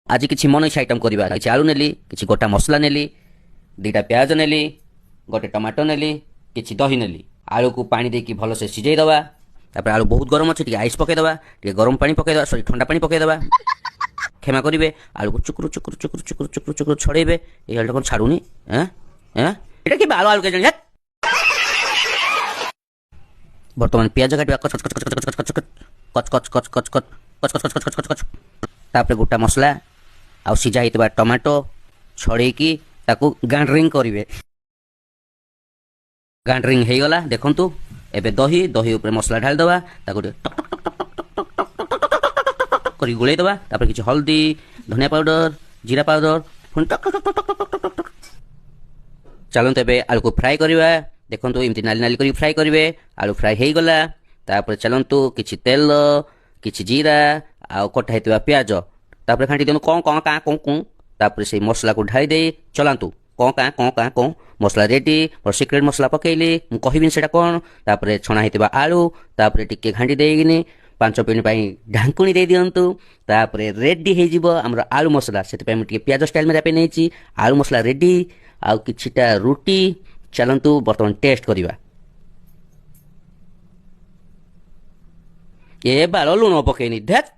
ଆଜି କିଛି ମନ ଇଚ୍ଛା ଆଇଟମ୍ କରିବା। କିଛି ଆଳୁ ନେଲି, କିଛି ଗୋଟା ମସଲା ନେଲି, 2ଟା ପିଆଜ ନେଲି, ଗୋଟେ ଟମାଟୋ ନେଲି, କିଛି ଦହି ନେଲି। ଆଳୁକୁ ପାଣି ଦେଇକି ଭଲସେ ସିଝେଇ ଦେବା। ତାପରେ ଆଳୁ ବହୁତ ଗରମ ଅଛି, ଟିକେ ଆଇସ୍ ପକେଇଦେବା, ଟିକେ ଗରମ ପାଣି ପକେଇଦେବା, ସରି ଥଣ୍ଡା ପାଣି ପକେଇଦେବା, କ୍ଷମା କରିବେ। ଆଳୁକୁ ଚୁକୁରୁ ଚୁକୁରୁ ଚୁକୁରୁ ଚୁକୁରୁ ଚୁକୁରୁ ଚୁକୁରୁ ଛଡ଼େଇବେ। ଏଇ ଆଳୁଟା କ'ଣ ଛାଡ଼ୁନି? ଏଁ ଏଁ ଏଇଟା କି ଆଳୁ କେଜାଣି? ବର୍ତ୍ତମାନ ପିଆଜ କାଟିବା, କଚ କଚ କଚ କଚ କଚ କଚ କଚ କଚ କଚ କଚ କଚ କଚ କଚ କଚ କଚ କଚ। ତାପରେ ଗୋଟା ମସଲା ଆଉ ସିଝା ହେଇଥିବା ଟମାଟୋ ଛଡ଼େଇକି ତାକୁ ଗାଣ୍ଡରିଂ କରିବେ। ଗାଣ୍ଡରିଂ ହେଇଗଲା, ଦେଖନ୍ତୁ। ଏବେ ଦହି, ଦହି ଉପରେ ମସଲା ଢାଳିଦେବା, ତାକୁ ଟିକେ talk talk talk talk talk talk talk talk କରି ଗୋଳେଇ ଦେବା। ତାପରେ କିଛି ହଳଦୀ, ଧନିଆ ପାଉଡର, ଜିରା ପାଉଡର, ପୁଣି talk talk talk talk talk talk talk. ଚାଲନ୍ତୁ ଏବେ ଆଳୁକୁ ଫ୍ରାଏ କରିବା। ଦେଖନ୍ତୁ, ଏମିତି ନାଲି ନାଲି କରି ଫ୍ରାଏ କରିବେ। ଆଳୁ ଫ୍ରାଏ ହେଇଗଲା। ତାପରେ ଚାଲନ୍ତୁ କିଛି ତେଲ, କିଛି ଜିରା ଆଉ କଟା ହେଇଥିବା ପିଆଜ, ତାପରେ ଘାଣ୍ଟି ଦିଅନ୍ତୁ, କଣ କଣ କାଁ କଁ କୁଁ। ତାପରେ ସେଇ ମସଲାକୁ ଢାଳି ଦେଇ ଚଲାନ୍ତୁ, କଣ କାଁ କଣ କାଁ କଁ। ମସଲା ରେଡି। ମୋର ସିକ୍ରେଟ୍ ମସଲା ପକେଇଲି, ମୁଁ କହିବିନି ସେଇଟା କ'ଣ। ତାପରେ ଛଣା ହେଇଥିବା ଆଳୁ, ତାପରେ ଟିକେ ଘାଣ୍ଟି ଦେଇକିନି 5 ମିନିଟ୍ ପାଇଁ ଢାଙ୍କୁଣି ଦେଇ ଦିଅନ୍ତୁ। ତାପରେ ରେଡି ହେଇଯିବ ଆମର ଆଳୁ ମସଲା। ସେଥିପାଇଁ ମୁଁ ଟିକେ ପିଆଜ ଷ୍ଟାଇଲ୍ ମାରିବା ପାଇଁ ନେଇଛି। ଆଳୁ ମସଲା ରେଡି, ଆଉ କିଛିଟା ରୁଟି। ଚାଲନ୍ତୁ ବର୍ତ୍ତମାନ ଟେଷ୍ଟ କରିବା। ଏ ବାଳ, ଲୁଣ ପକେଇନି, ଧେତ୍।